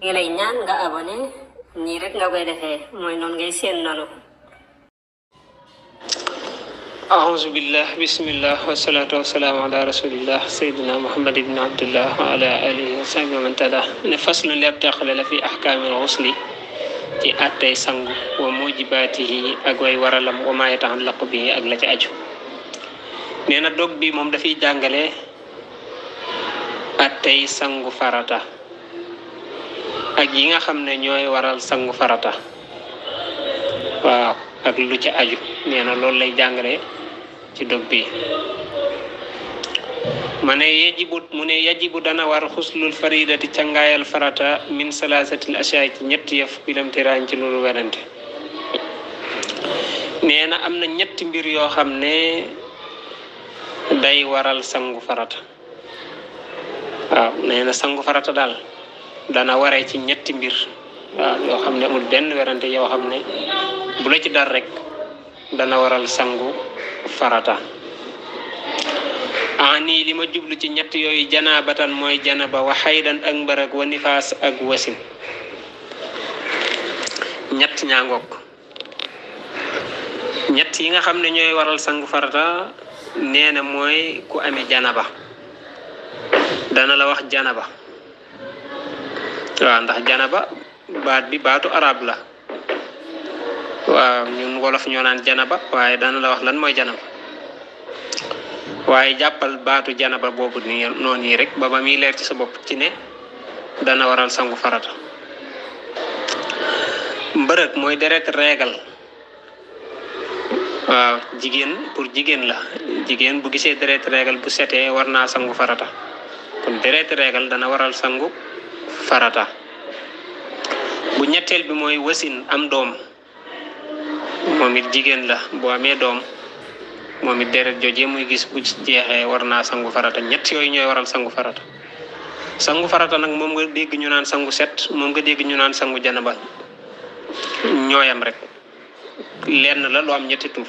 ngi lay ñaan nga abonné nii rek nga koy defee mooy noonu ngay seen nanu. أعوذ بالله بسم الله والصلاة والسلام على رسول الله سيدنا محمد بن عبد الله وعلى آله وصحبه ومن تبعه فصل يبتقل في أحكام الغسل ci attay sangu wa mujibatihi ak way waralam wa ma yataallaqu bihi ak la ci aju neena dog bi mom da fi jangale attay sangu farata ak yi nga xamne ñoy waral sangu farata waaw ak lu ci aju neena lool lay jangale ci dog bi mane yajibu dana war khuslul faridati cangayal farata min salasatil asya'i ci ñetti yef bilam tirañ ci lolu werante neena amna ñetti mbir yo xamne day waral sangu farata waaw neena sangu farata dal dana waré ci ñetti mbir waaw yo xamne amul ben werante yo xamne bu la ci dar rek dana waral sangu farata ani lima jublu ci ñett yoy janabatan moy janaba wa haydan ak mbarak wa nifas ak wasin ñett ñangok ñett yi nga xamne ñoy waral sangu farata neena moy ku amé janaba dana la wax janaba wa ndax janaba baat bi baatu arab la wa ñun wolof ñoo naan janaba waye dana la wax lan moy janaba waye jappal baatu janaba bobu ni noni rek ba mi leer ci sa bop ci ne dana waral sangu farata mbeureuk moy deret régal waaw jigen pour jigen la jigen bu gisé deret régal bu sété warna sangu farata kon deret régal dana waral sangu farata bu ñettel bi moy wasin am dom momit jigen la bo amé dom momit deret jojé muy gis bu ci jéxé warna sangu farata ñett yoy ñoy waral sangu farata nak mom nga dégg ñu naan sangu set mom nga dégg ñu naan sangu janaba ñoyam rek lenn la lu am ñetti tour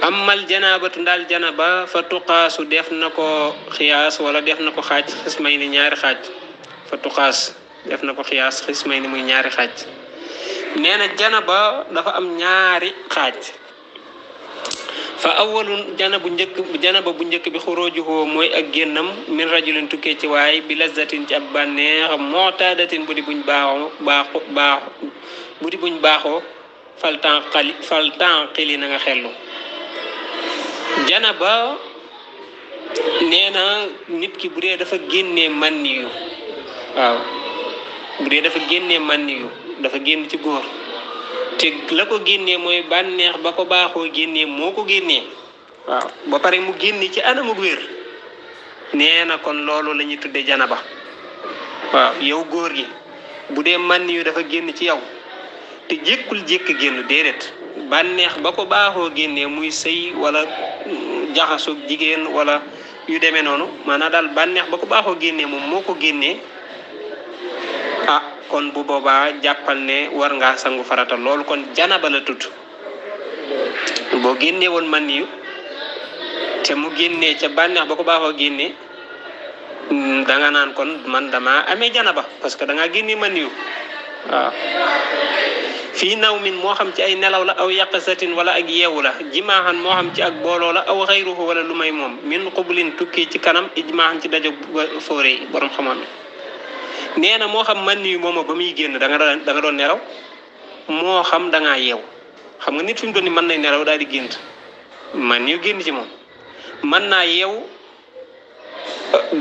amal janabatu dal janaba fa tuqasu def nako khiyas wala def nako xaj xismayni ñaari xaj fa tuqas def nako khiyas xismayni muy ñaari xaj neena janaba dafa am ñaari xaj fa awwalun janaba bu ñeek bi khurujuhu moy ak gennam min rajulin tukke ci way bi lazzatin ci ab banex mu'tadatin budi buñ baaxo faltan qili na nga xellu janaba neena nit ki budé dafa genné maniyu waaw budé dafa genné maniyu dafa genn ci goor te la ko genné moy banex bako baaxo genné moko genné waaw ba paré mu genné ci anamu wër néna kon lolu lañuy tuddé janaba waaw yow goor gi budé man yu dafa genn ci yow te jekul jek genn dédét banex bako baaxo genné muy sey wala jaxasu jigen wala yu démé nonu mana dal banex bako baaxo genné mom moko genné kon bu boba jappal ne war nga sangu farata lol kon janaba la tut bo genné won man yu te mu genné ca banex bako baaxo genné da nga nan kon man dama amé janaba parce que da nga genné man yu fi nawmin mo xam ci ay nelaw la aw yaqasatin wala ak yewu la jimaahan mo xam ci ak bolo la aw ghayruhu wala lumay mom min qublin tukki ci kanam ijmaahan ci dajo foré borom xamam neena mo xam man ni moma bamuy genn da nga don nelaw mo xam da nga yew xam nga nit fimu doni man nay nelaw daal di genn man yu genn ci mom man na yew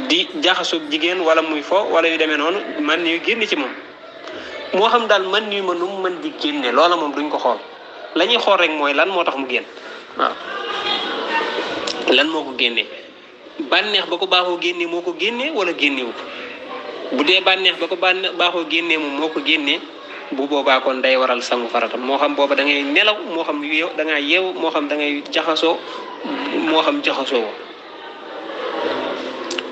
di jaxasu jigen wala muy fo wala yu démé non man yu genn ci mom mo xam dal man ni manum man di genné lola mom duñ ko xol lañuy xol rek moy lan motax mu genn waaw lan moko genné banex bako baaxo genné moko genné wala genné wu budé banex bako baaxo genné mom moko genné bu boba kon day waral sangu farata mo xam boba da ngay nelaw mo xam yow da nga yew mo xam da ngay jaxaso mo xam jaxaso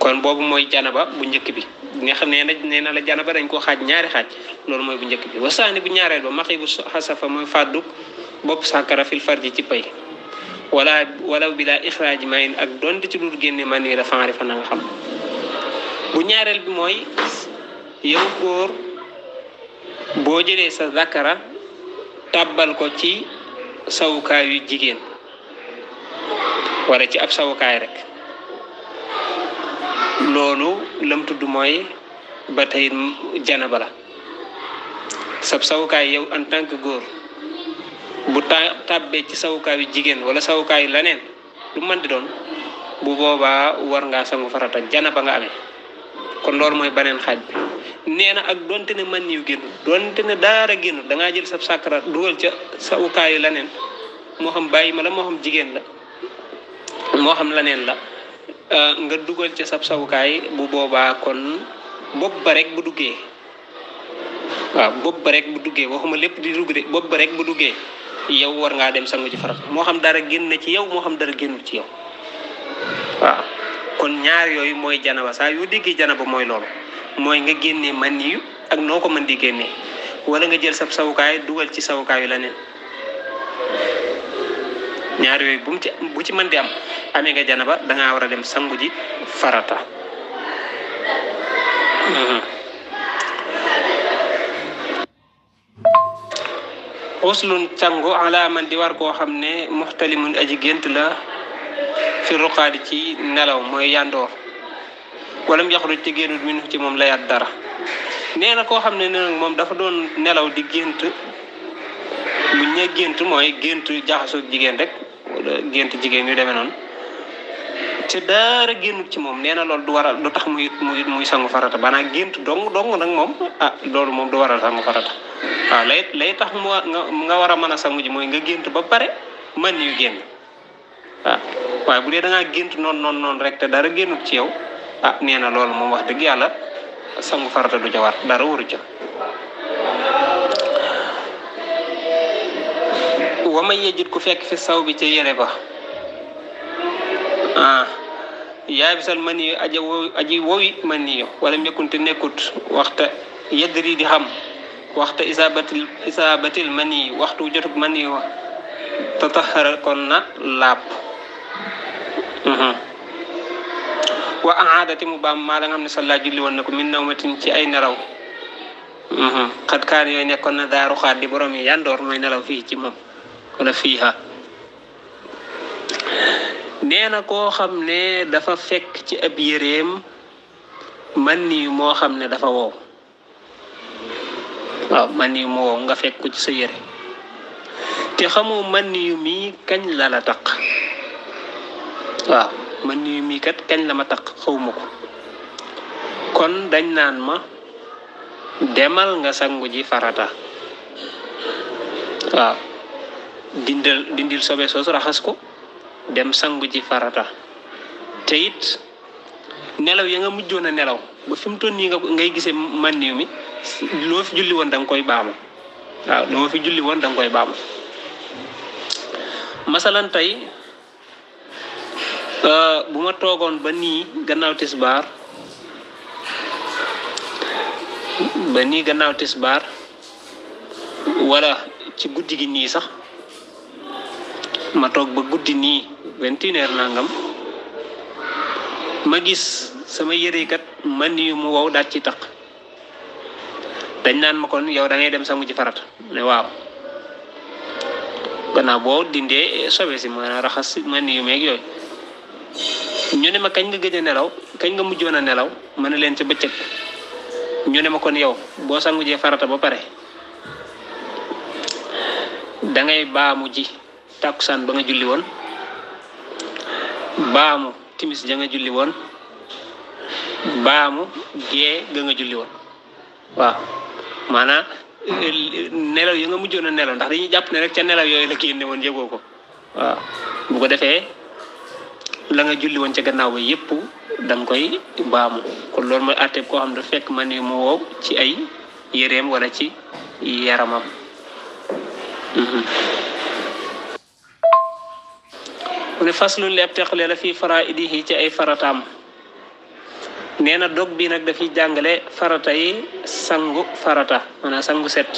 kon bobu moy janaba bu ñëk bi nga xam neena la janaba dañ ko xaj ñaari xaj lolu moy bu ñëk bi wasani bu ñaarel ba maxibu hasafa moy faddu bop sakara fil farji ci pay wala bila ikhraj mayin ak donte ci dul genné man ni la faari fa nga xam bu ñaarel bi moy yow goor boo jëlee sa zakara tàbbal ko ci sawukaayu jigéen wala ci ab sawukaay rek loolu lam tudd mooy ba tey janaba la sab sawukaay yow en tant que góor bu tàbbee ci sawukaayu jigéen wala sawukaayu leneen lu mën di doon bu boobaa war ngaa sangu farata janaba nga amee kon loolu mooy beneen xaaj bi nee na ak donte ne man yu génn donte ne daara génn da ngaa jël sab sàkkara dugal ca sawukaayu leneen moo xam bàyyi ma la moo xam jigéen la moo xam leneen la nga dugal ca sab sawukaay bu boobaa kon bopp ba rek bu duggee waaw bopp ba rek bu duggee waxuma lépp di dugg de bopp ba rek bu duggee yow war ngaa dem sangu ci farata moo xam dara génn na ci yow moo xam dara génnul ci yow waaw kon ñaar yooyu mooy janaba saa yoo déggee janaba mooy loolu mooy nga génnee man yu ak noo ko mën di génnee wala nga jël sab sawukaay dugal ci sawukaayu leneen ñaar yooyu bu ci mën di am amee nga janaba dangaa war a dem sangu ji farata uslun sangu ala man di war koo xam ne muxtalimun aji gént la fi ruqaadi ci nelaw mooy yandoor wala mu yaxruj ci génnut min ci moom layaat dara nee na koo xam ne nag moom dafa doon nelaw di gént bu ñe gént mooy gént jaxasoo jigéen rek wala gént jigéen yu demee noonu te dara génnut ci moom nee na loolu du waral du tax muy sangu farata banaa gént dong nag moom loolu moom du waral sangu farata waaw lay tax nga war a mën a sangu ji mooy nga gént ba pare man yu génn waaye bu dee da ngaa gént noonu rek te dara génnut ci yow nee na loolu moom wax dëgg yàlla sangu farata du ca war dara waru ca wama yejjit ku fekk fi saw bi ca yére ba yaa bisal man yi aji wowi man yi wala mbekkunte nekkut waxta yeddri di xam waxta isabatil man yi waxtu jotug man yi wa tatahara kon na laab wa aadati mu baam maa la nga xam ne salla julli woon na ko min nawmatin ci ay nelaw xat kaan yooyu nekkoon na daaru xaat di borom yi yandoor mooy nelaw fii ci moom wala fiiha nee na koo xam ne dafa fekk ci ab yéreem man ni moo xam ne dafa wow waaw man ni moo wow nga fekk ko ci sa yére te xamoo man ni mi kañ la la taq waaw man ni mi kat kañ la ma taq xawma ko kon dañ naan ma demal nga sangu ji farata waaw dindil sobe soosu raxas ko dem sangu ji farata te it nelaw ya nga mujjoon a nelaw ba fi mu toll nii ngay gisee man niw mi loo fi julli woon da nga koy baamu waaw loo fi julli woon da nga koy baamu masalan tey bu ma toogoon ba nii gannaaw tisbaar wala ci guddi gi nii sax ma toog ba guddi nii 21h nangam ma gis sama yére kat man yu mu wow daal ci taq dañ naan ma kon yow da ngay dem sangu ci farata ne waaw gannaaw boo dindee sobe si maanaam raxas man yu meeg yooyu ñu ne ma kañ nga gëj a nelaw kañ nga mujjoon a nelaw ma ne leen ca bëccëg ñu ne ma kon yow boo sangu jee farata ba pare da ngay baamu ji tàkkusaan ba nga julli woon baamu timis ja nga julli woon baamu gee ga nga julli woon waaw maanaam nelaw yi nga mujjoon a nelaw ndax dañuy jàpp ne rek ca nelaw yooyu la génne woon yëgoo ko waaw bu ko defee la nga julli woon ca gannaaw ba yépp da nga koy baamu kon loolu mooy àtteeb koo xam ne fekk man yu mu wow ci ay yéreem wala ci yaramam mu ne faslu leeb teqale la fii faraidihi ci ay farataam nee na dog bi nag dafiy jàngale farata yi sangu farata maanaam sangu set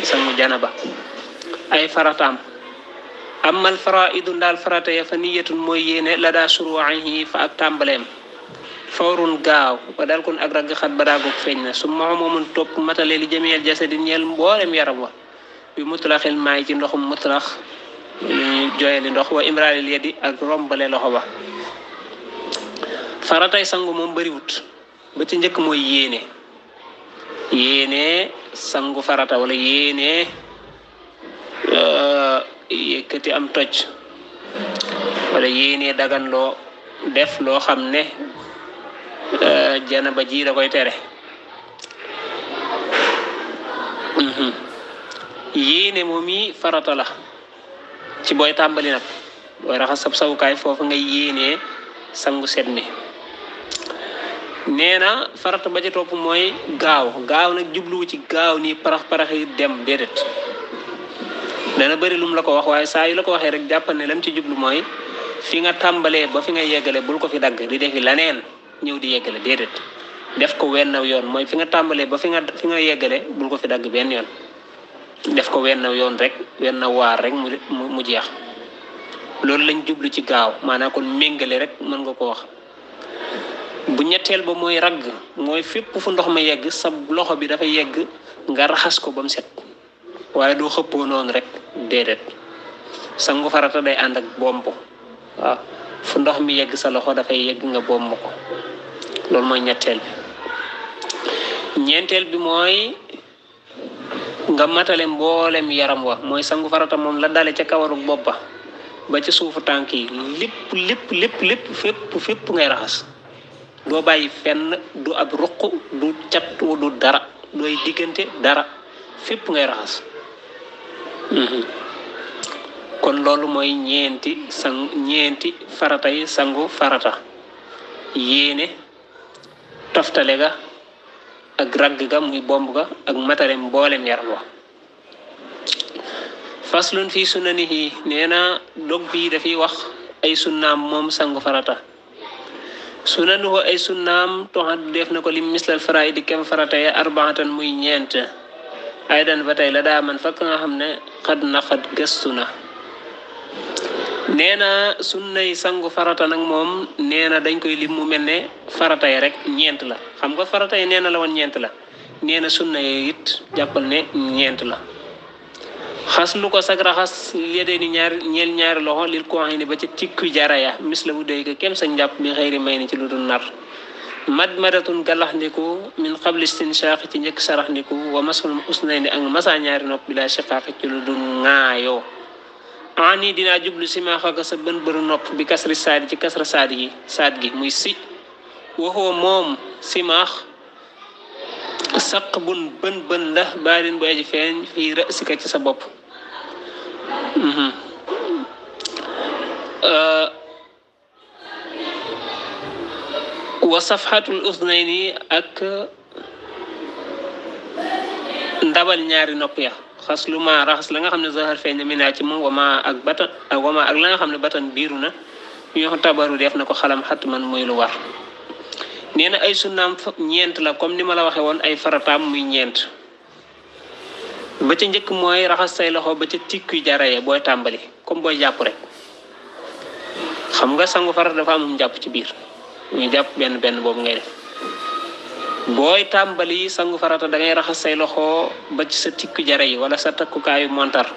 sangu janaba ay farataam amal faraidu ndaal farata ya fa niyatun mooy yéene la daa suruwahi fa ak tàmbaleem fawrun gaaw ba dal kon ak ragg xat badaagoog feeñ na su moomomun topp matale li jameel jasadi ñeel mboolem yaram wa bi mutlaxil maay ci ndoxum mutlax joyeli ndox wa imraalil yadi ak rombale loxo ba faratay sangu moom bariwut ba ci njëkk mooy yéene sangu farata wala yéene yëkkati am toj wala yéene dagan loo def loo xam ne janaba ji da koy tere yéene moom yi farata la ci booy tàmbali nag booy raxas sab sawukaay foofu ngay yéenee sangu set mi nee na farata ba ca topp mooy gaaw nag jubluwu ci gaaw nii parax yi dem déedéet dana bëri lum la ko wax waaye saa yu la ko waxee rek jàppal ne lam ci jublu mooy fi nga tàmbalee ba fi nga yeggale bul ko fi dagg di defi laneen ñëw di yeggale déedéet def ko wenn yoon mooy fi nga tàmbalee ba fi nga yeggale bul ko fi dagg benn yoon def ko wenn yoon rek wenn waar rek mu jeex loolu lañ jublu ci gaaw maanaam kon méngale rek mën nga ko wax bu ñetteel ba mooy ragg mooy fépp fu ndox ma yegg sa loxo bi dafa yegg nga raxas ko ba mu set waaye doo xëppoo noonu rek déedéet sangu farata day ànd ak bomb waaw fu ndox mi yegg sa loxo dafay yegg nga bomb ko loolu mooy ñetteel bi ñeenteel bi mooy nga matale mboolem yaram wa mooy sangu farata moom la dale ca kawaru bopp ba ci suufu tànk yi lépp fépp ngay raxas doo bàyyi fenn du ab ruq du cat du dara dooy diggante dara fépp ngay raxas kon loolu mooy ñeenti farata yi sangu farata yéene toftale ga ak ragg ga muy bomb ga ak matale mboolem yaram wa faslun fii sunanihi nee na dog bi dafiy wax ay sunnaam moom sangu farata sunanuhu ay sunnaam toxat def na ko lim mislal faraidi kem farata ya arbaatan muy ñeent aydan ba tey la daa man fakk nga xam ne xad na xad gëstu na nee na sunnay sangu farata nag moom nee na dañ koy lim mu mel ne farata yi rek ñeent la xam nga farata yi nee na la woon ñeent la nee na sunna yi it jàppal ne ñeent la xas lu ko sag raxas yedee ni ñaari loxo lil ko ni ba ca tikku jaraya mis la bu doy ko kem sa njàpp bi xëyri may ni ci lu dul nar madmadatun galaxndiku min qabli istinshaq ci njëkk saraxndiku wa masul usnayni ak masa ñaari nopp bila shiqaq ci lu dul ŋaayoo ani dinaa jublu si maa xaka sa bën bëru nopp bi kasri saadi ci kasra saad gi muy si waxoo moom si maax saq bën la baalin bu aji feeñ fii rësika ci sa bopp wa safhatul usnayni ak ndabal ñaari nopp ya xas lu ma raxas la nga xam ne zahar feeñ na minaa ci moom wama ak la nga xam ne batan biiru na ñoo tabaru def na ko xalam xat man muy lu war nee na ay sunnaam ñeent la comme ni ma la waxe woon ay farataam muy ñeent ba ca njëkk mooy raxas say loxo ba ca tikku jaraye booy tàmbali comme booy jàpp rek xam nga sangu farat dafa amum jàpp ci biir muy jàpp benn boobu ngay def booy tàmbali sangu farata da ngay raxas say loxo ba ci sa tikku jare yi wala sa takkukaayu montar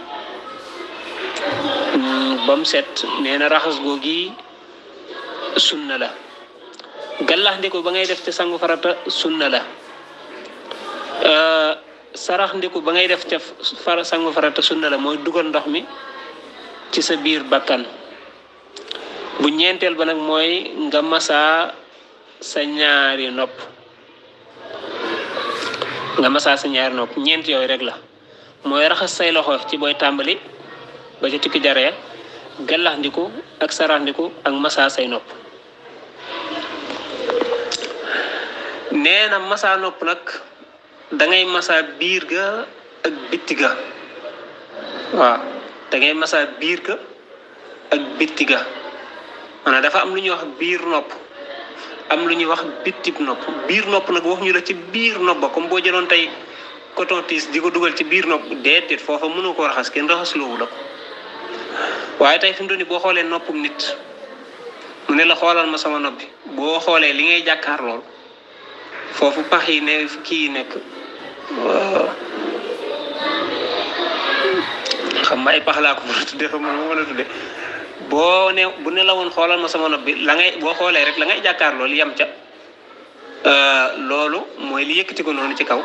ba mu set nee na raxas googi sunna la gallax ndiku ba ngay def te sangu farata sunna la sarax ndiku ba ngay def te sangu farata sunna la mooy dugal ndox mi ci sa biir bakkan bu ñeenteel ba nag mooy nga masa sa ñaari nopp ñeent yooyu rek la mooy raxas say loxo ci booy tàmbali ba ci tikki jaree gallax ndiku ak sarax ndiku ak masa say nopp nee na masa nopp nag dangay masa biir ga ak bitti ga waaw dangay masa biir ga ak bitti ga maanaam dafa am lu ñuy wax biir nopp am lu ñuy wax bittib nopp biir nopp nag wax ñu la ci biir nopp ba comme boo jëloon tey coton tige di ko dugal ci biir nopp déedéet foofa mënu ko raxas kenn raxasloowu la ko waaye tey fi mu doon boo xoolee noppum nit mu ne la xoolal ma sama nopp bi boo xoolee li ngay jàkkaar lool foofu pax yi ne kii nekk xam nga ay pax laa ko mën a tuddee xam nga mën a tuddee boo ne bu ne la woon xoolal ma sama nopp bi la ngay boo xoolee rek la ngay jàkkaar lool yem ca loolu mooy li yëkkati ko noonu ci kaw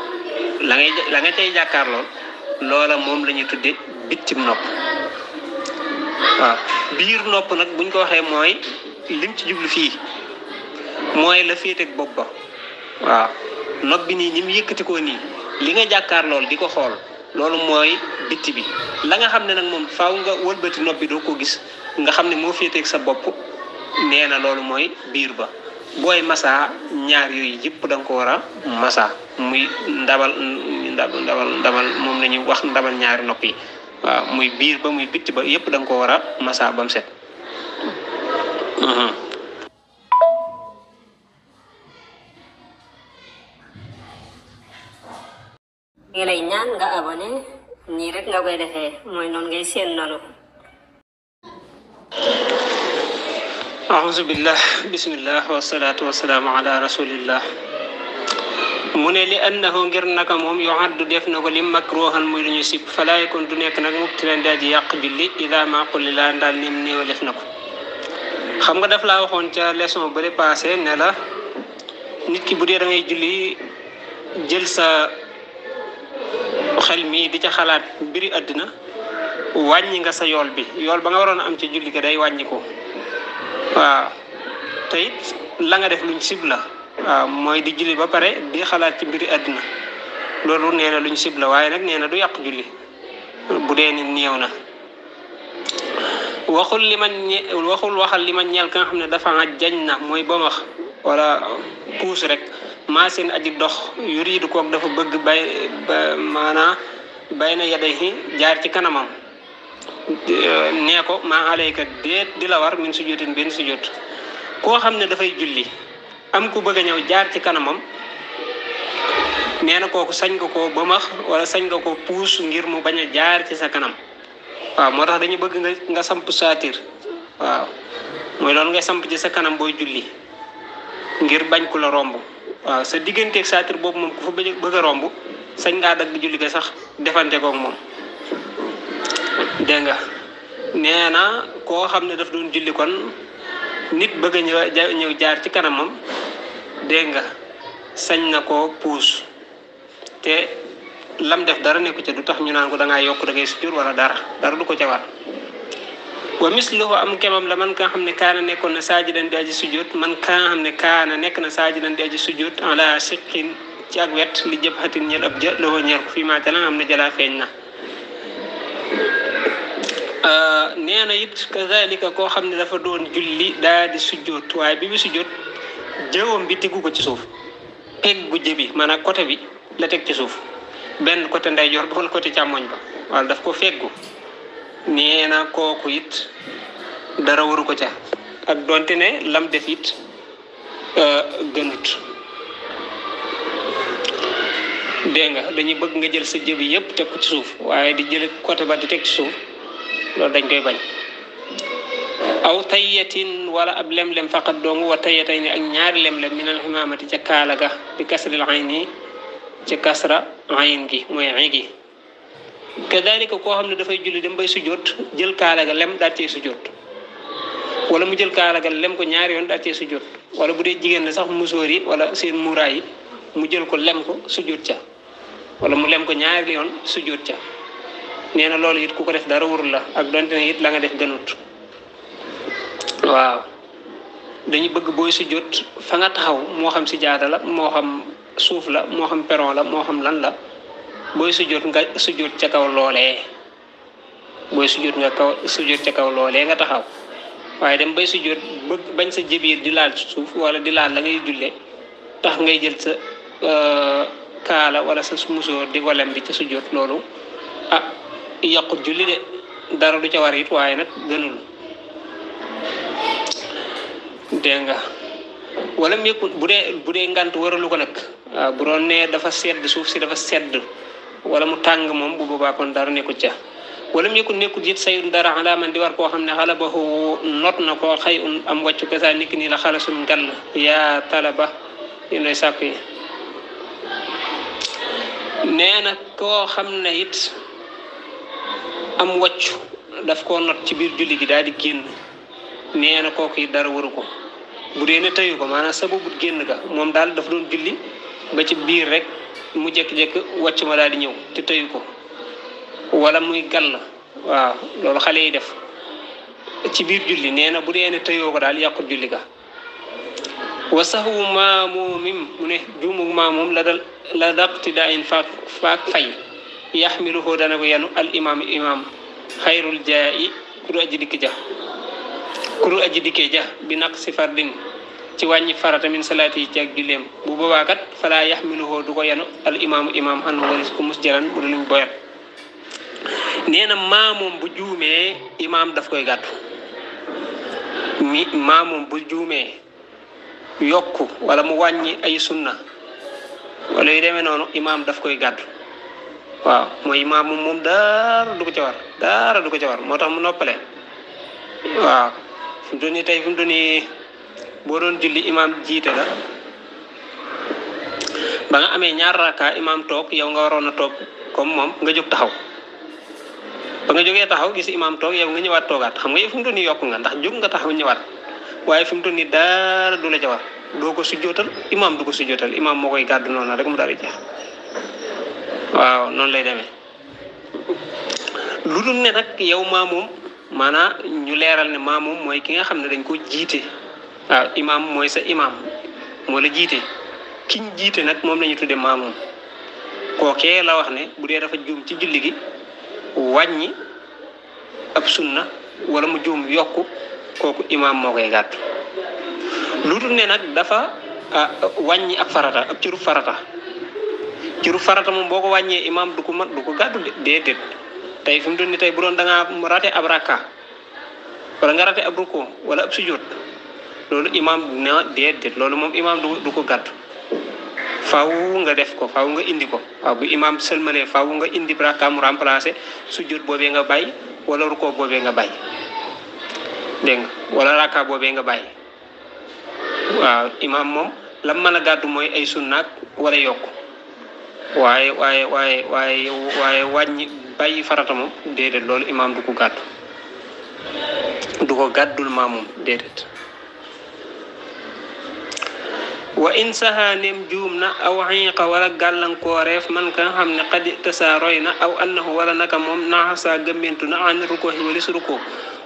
la nga cay jàkkaar lool loola moom la ñuy tuddee bitim nopp waaw biir nopp nag buñ ko waxee mooy lim ci jublu fii mooy la féeteeg bopp ba waaw nopp bi nii ni mu yëkkati ko nii li nga jàkkaar lool di ko xool loolu mooy bitti bi la nga xam ne nag moom faaw nga wëlbati nopp bi doo ko gis nga xam ne moo féeteeg sa bopp nee na loolu mooy biir ba booy masa ñaar yooyu yëpp da nga ko war a masa muy ndabal moom la ñuy wax ndabal ñaari nopp yi waaw muy biir ba muy bitti ba yëpp da nga ko war a masa ba mu set ngi lay ñaan nga abonné nii rek nga koy defee mooy noonu ngay seen noonu أعوذ بالله بسم الله والصلاة والسلام على رسول الله من لأنه غيرنك موم يعد دفنه لمكروها موي لو سيب فلا يكون دو نيك نك مبتلا داجي ياق جولي اذا ما قل لا ndal nim neew def nako xam nga daf la waxon ci leçon bari passé ne la nit ki budé da ngay julli jël sa xel mi di ca xalaat mbiri aduna wañi nga sa yool bi yool ba nga waron am ci julli ga day wañi ko waaw tayit la nga def luñ sibla waaw mooy di julli ba pare di xalaat ci mbiri àdduna loolu nee na luñ sibla waaye nag nee na du yàq julli bu dee ni néew na waxal li man ñeel ka nga xam ne dafa jañ na mooy ba max wala puus rek maa seen aji dox yuriidu koog dafa bëgg maanaa bay na yadayhi jaar ci kanamam nee ko maa alayka déet di la war min sujjóotin benn sujjóot koo xam ne dafay julli am ku bëgg a ñëw jaar ci kanamam nee na kooku sañ nga ko ba max wala sañ nga ko puus ngir mu bañ a jaar ci sa kanam waaw moo tax dañu bëgg nga samp saatir waaw mooy loolu ngay samp ci sa kanam booy julli ngir bañ ku la romb waaw sa digganteeg saatir boobu moom ku fa bëgg a romb sañ ngaa dagg julli ga sax defante koog moom dégg nga nee na koo xam ne daf doon julli kon nit bëgg a ñëw jaar ci kanamam dégg nga sañ na ko puus te lam def dara nekku ca du tax ñu naan ko da ngaa yokk da ngay sujjóot wala dara du ko ca war wa misluhu am kemam la man ka xam ne kaana nekkoon na saajidan di aji sujjóot man ka xam ne kaana nekk na saajidan di aji sujjóot ala siqin ci ak wet li jëb xatin ñel ab jë loo ñer ko fii maa te la nga xam ne jalaa feeñ na nee na it kazalika koo xam ne dafa doon julli daa di sujjóot waaye bi sujjóot jëwam bi tegu ko ci suuf peggu jëbi maanaam côté bi la teg ci suuf benn côté ndeyjoor ba wala côté càmmoñ ba wala daf ko feggu nee na kooku it dara waru ko ca ak donte ne lam def it gënut dégg nga dañuy bëgg nga jël sa jëbi yépp teg ko ci suuf waaye di jël côté ba di teg ci suuf loolu dañ koy bañ aw tayyatin wala ab lem-lem faqat dong wa tayyatay ni ak ñaari lem-lem minal ximaamati ca kaala ga bi kasril ayni ci kasra ayn gi mooy ay gi kadalika koo xam ne dafay julli dem bay sujjóot jël kaala ga lem daal cee sujjóot wala mu jël kaala ga lem ko ñaari yoon daal cee sujjóot wala bu dee jigéen la sax musóor yi wala seen muuraay yi mu jël ko lem ko sujjóot ca wala mu lem ko ñaari yoon sujjóot ca nee na loolu it ku ko def dara wurul la ak donte ne it la nga def gënut waaw dañu bëgg booy sujjóot fa nga taxaw moo xam si jaada la moo xam suuf la moo xam peron la moo xam lan la booy sujjóot nga sujjóot ca kaw loolee booy sujjóot nga sujjóot ca kaw loolee nga taxaw waaye dem bay sujjóot bëgg bañ sa jëbiir di laal suuf wala di laal la ngay julle tax ngay jël sa kaala wala sa musóor di walem bi ca sujjóot loolu yàqut julli de dara du ca war it waaye nag gënul dégg nga wala mu yëkkut bu dee ngant waralu ko nag waaw bu doon ne dafa sedd suuf si dafa sedd wala mu tàng moom bu boobaa kon dara nekkut ca wala mu yëkkul nekkul it sayun dara ala man di war koo xam ne xala ba not na ko xëy am wàccu kasa nikk nii la xala suñ gàll yaa talaba yéen lay sàkku yi nee na koo xam ne it am wàccu daf koo not ci biir julli gi daal di génn nee na kooku it dara waru ko bu dee ne tëyu ko maanaam sababut génn ga moom daal daf doon julli ba ci biir rek mu jékki-jékki wàcc ma daal di ñëw te tëyu ko wala muy gàll waaw loolu xale yi def ci biir julli nee na bu dee ne tëyoo ko daal yàqut julli ga wa saxwu maamumim mu ne juumug maamum la daqtidaayin faak fay yaxmiluhu dana ko yanu al imam xayrul jaayi kuru aji dikke ja bi naq si fardin ci wàññi farata min salaati yi ci ak julleem bu boobaa kat falaa yaxmiluhu du ko yanu al imam an walis ku mus jalan bu luñ boyat nee na maamoom bu juumee imaam daf koy gàddu maamoom bu juumee yokku wala mu wàññi ay sunna wala yu demee noonu imaam daf koy gàddu waaw mooy imaam moom dara du ko ca war moo tax mu noppale waaw fi mu doon nii tey fi mu doon nii boo doon julli imaam jiite la ba nga amee ñaar rakka imaam toog yow nga waroon a toog comme moom nga jóg taxaw ba nga jógee taxaw gis imaam toog yow nga ñëwaat toogaat xam nga yow fi mu doon nii yokku nga ndax jóg nga taxaw ñëwaat waaye fi mu doon nii dara du la ca war doo ko sujjootal imaam du ko sujjootal imaam moo koy gàddu noonu rek mu daal di jeex waaw noonu lay demee lu dul ne nag yow maamoom maanaam ñu leeral ne maamoom mooy ki nga xam ne dañ ko jiite waaw imaam mooy sa imaam moo la jiite kiñ jiite nag moom la ñu tudde maamoom kookee la wax ne bu dee dafa juum ci julli gi wàññi ab sunna wala mu juum yokku kooku imaam moo koy gàddu lu dul ne nag dafa wàññi ab farata ab cëru farata moom boo ko wàññee imaam du ko gàddu déedéet tey fi mu doon ni tey bu doon da ngaa rate ab rakka wala nga rate ab ruko wala ab sujjóot loolu imaam na déedéet loolu moom imaam du ko gàddu faaw nga def ko faaw nga indi ko waaw bu imaam sëlmalee faaw nga indi rakka mu remplacé sujjóot boobee nga bàyyi wala ruko boobee nga bàyyi dégg nga wala rakka boobee nga bàyyi waaw imaam moom lam mën a gàddu mooy ay sunnaak wala yokku waaye wàññi bàyyi farata moom déedéet loolu imaam du ko gàddu du ko gàddul maamum déedéet wa in saha nem juum na aw xiiqa wala gàllankooreef man ka xam ne xadi tasa roy na aw annahu wala naka moom naxasa gëmmentu na an rukkoo walis rukkoo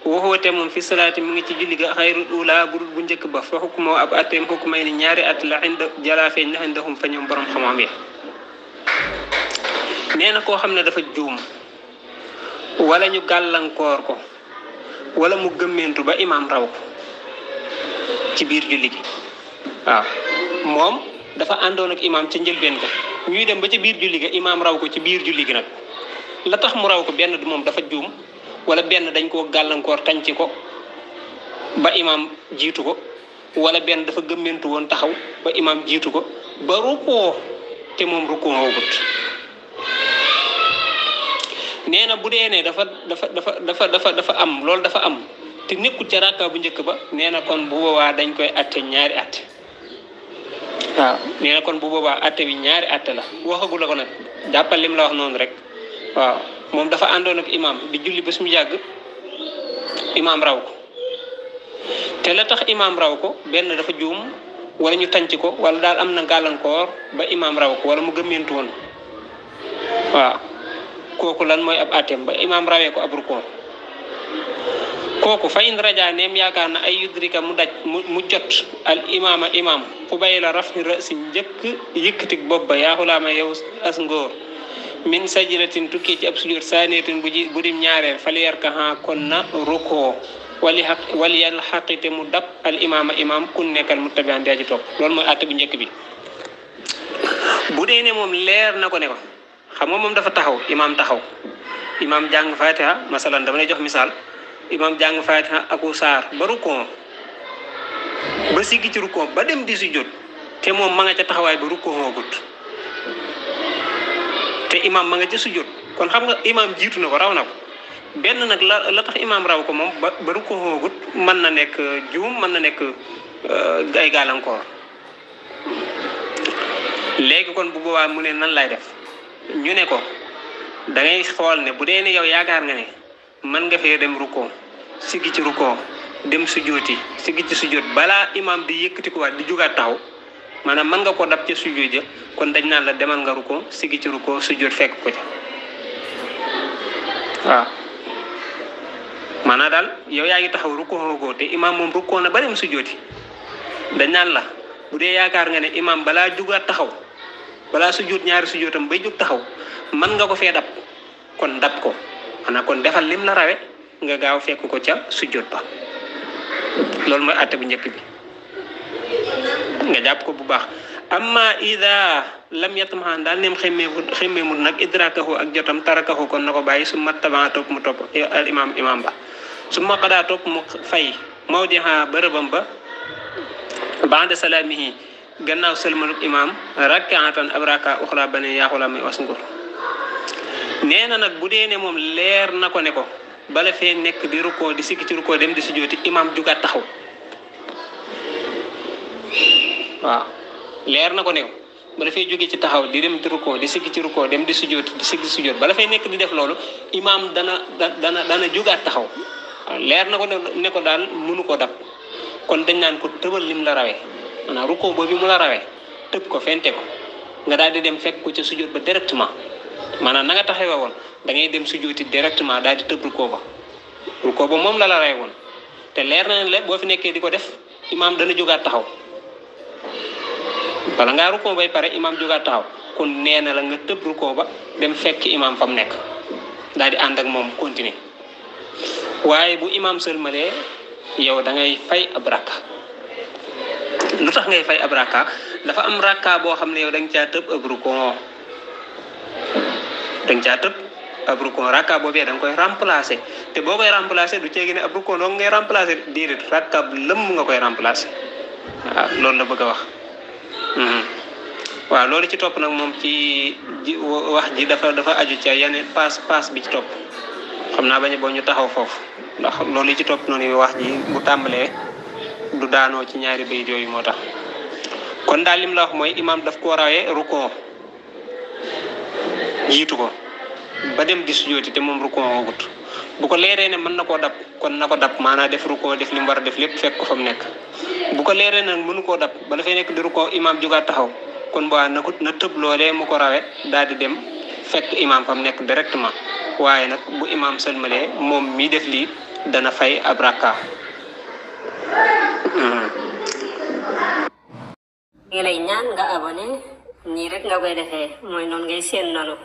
waxoote moom fi salaati mi ngi ci julli ga xayrul ula burul bu njëkk ba fa xukmoo ab atteem xukmay ni ñaari at la inda jalafeeñ na indahum fa ñoom borom xam-xam yi nee na koo xam ne dafa juum wala ñu gàllankoor ko wala mu gëmmentu ba imaam raw ko ci biir julli gi waaw moom dafa àndoon ak imaam ca njëlbeen ko ñuy dem ba ci biir julli ga imaam raw ko ci biir julli gi nag la tax mu raw ko benn moom dafa juum wala benn dañ koo gàllankoor tànci ko ba imaam jiitu ko wala benn dafa gëmmentu woon taxaw ba imaam jiitu ko ba rukkoo te moom rukkoo woogut nee na bu dee ne dafa am loolu dafa am te nekkul ca rakka bu njëkk ba nee na kon bu boobaa dañ koy atte ñaari atte waaw nee na kon bu boobaa atte bi ñaari atte la waxagu la ko nag jàppal lim la wax noonu rek waaw moom dafa àndoon ak imaam di julli ba su mu yàgg imaam raw ko te la tax imaam raw ko benn dafa juum wala ñu tànc ko wala daal am na gàllankoor ba imaam raw ko wala mu gëmmentu woon waaw kooku lan mooy ab atem ba imaam rawee ko ab rukkoo kooku fa in raja neem yaakaar na ay yudrika mu daj mu jot al imaama imaam fu bay la raf si njëkk yëkkatig bopp ba yaaxulaama yow as ngóor min sajiratin tukkee ci ab sujjóot saaneetin bu dim ñaareel fali yarkaha kon na rukkoo wali yal xaqite mu dab al imaama imaam kun nekkal mu tabian di aji topp loolu mooy atte bu njëkk bi bu dee ne moom leer na ko ne ko xam nga moom dafa taxaw imaam jàng fatiha masalan dama lay jox misaal imaam jàng fatiha aku saar ba rukkoo ba siggi ci rukkoo ba dem di sujjóot te moom ma nga ca taxawaay ba rukkoo hoogut te imaam ma nga ca sujjóot kon xam nga imaam jiitu na ko raw na ko benn nag la tax imaam raw ko moom ba rukkoo hoogut mën na nekk juum mën na nekk ay gàllankoor. léegi kon bu boobaa mu ne nan lay def ñu ne ko da ngay xool ne bu dee ne yow yaakaar nga ne mën nga fee dem rukkoo siggi ci rukkoo dem sujjooti siggi ci sujjoot balaa imaam di yëkkati ko waat di jugaat taxaw maanaam mën nga ko dab ca sujjoot ja kon dañ naan la demal nga rukkoo siggi ci rukkoo sujjoot fekk ko ca waaw. maanaam daal yow yaa ngi taxaw rukkoo te imaam moom rukkoo na ba dem sujjooti dañ naan la bu dee yaakaar nga ne imaam balaa jugaat taxaw balaa sujjoot ñaari sujjootam bay jug taxaw mën nga ko fee dab kon dab ko xanaa kon defal lim la rawe nga gaaw fekk ko ca sujjoot ba. loolu mooy àtte bu njëkk bi nga jàpp ko bu baax. amma ida lam yatmahan daal neem xemmeemul nag idrakahu ak jotam tarakahu kon na ko bàyyi su ma taban topp mu topp al imam ba su ma xadaa topp mu fay mawdiha bërëbam ba ba'da salaamihi gannaaw sëlmaluk imam rakkaatan ab raka uxra ba ne yaaxula muy was ngur. nee na nag bu dee ne moom leer na ko ne ko bala fee nekk di rukkoo di sikki ci rukkoo dem di sujjooti imam jugaat taxaw waaw leer na ko ne ko bala fay jóge ci taxaw di dem di rukkoo di sikki ci rukkoo dem di sujjooti di sikki sujjoot bala fay nekk di def loolu imam dana jugaat taxaw waaw leer na ko ne ko daal mënu ko dab kon dañ naan ko tëbal lim la rawee maanaam rukkoo boobu mu la rawee tëb ko fente ko nga daal di dem fekk ko ca sujjoot ba directement maanaam na nga taxawee woon da ngay dem sujjooti directement daal di tëb rukkoo ba moom la rawee woon te leer na ne boo fi nekkee di ko def imaam dana jógaat taxaw wala ngaa rukkoo bay pare imaam jógaat taxaw kon nee na la nga tëb rukkoo ba dem fekk imaam fa mu nekk daal di ànd ak moom continuer waaye bu imaam sëlmalee yow da ngay fay ab rakka. lu tax ngay fay ab rakka dafa am rakka boo xam ne yow da nga caa tëb ab rukkoo rakka boobee da nga koy remplacer te boo koy remplacer du ceegi ne ab rukkoo dong ngay remplacer déedéet rakka bu lëmm nga koy remplacer waaw loolu la bëgg a wax. waaw loolu ci topp nag moom ci wax ji dafa aju ca yeneen paas bi ci topp xam naa bañ boo ñu taxaw foofu ndax loolu ci topp noonu wax ji bu tàmbalee du daanoo ci ñaari bayit yooyu moo tax. kon daal lim la wax mooy imaam daf koo rawee rukkoo jiitu ko ba dem di sujjooti te moom rukkoo wagut bu ko leeree ne mën na koo dab kon na ko dab maanaam def rukkoo def li mu war a def lépp fekk ko fa mu nekk. bu ko leeree nag mënu koo dab ba dafay nekk di rukkoo imaam jugaat taxaw kon na tëb loolee mu ko rawee daal di dem fekk imaam fa mu nekk directement waaye nag bu imaam sëlmalee moom mi def lii dana fay ab rakka. ngi lay ñaan nga abonné nii rek nga koy defee mooy noonu ngay seen noonu